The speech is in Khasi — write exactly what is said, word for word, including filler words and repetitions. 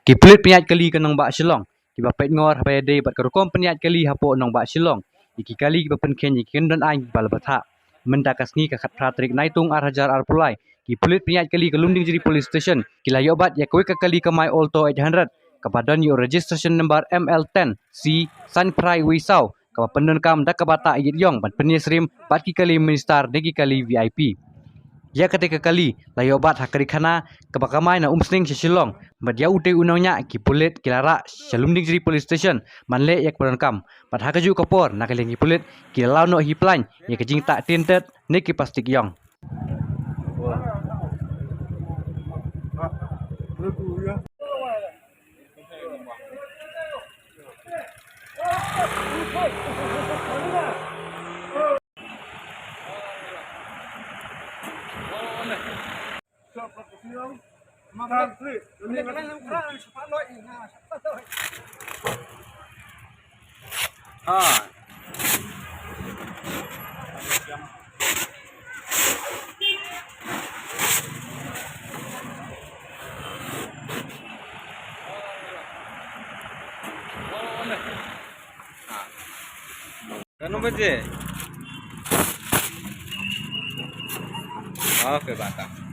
Ki pulit pynïaid kali ka nongbah Shillong kiba peit ngor haba ïadei bad ka rukom pynïaid kali hapoh nongbah Shillong ïa ki kali kiba pynkheiñ ïa ki kyndon aiñ kiba la bthah. Mynta ka sngi ka khatphra tarik Naitung ar hajar arphew lai, ki pulit pynïaid kali ka Lumdiengjri Police Station ki la ïoh bat ïa kawei ka kali kamai Alto eight hundred kaba don ïa u registration number M L ten C san phra wei saw, kaba pyndonkam da kaba tah ïit ïong ban pynïasyriem bad ki kali minister ne ki kali V I P. Ïa katei ka kali la ïoh bat ha ka ri khana kaba kamai na Umsning sha Shillong, bad ïa utei u nongñiah ki pulit ki la rah sha Lumdiengjri Police Station ban leh ïa kaba donkam, bad ha kajuh ka por na ka liang ki pulit ki la law noh hi plain ïa ka jingtah tintet ne ki plastik ïong. Kano baje? Okay, bata.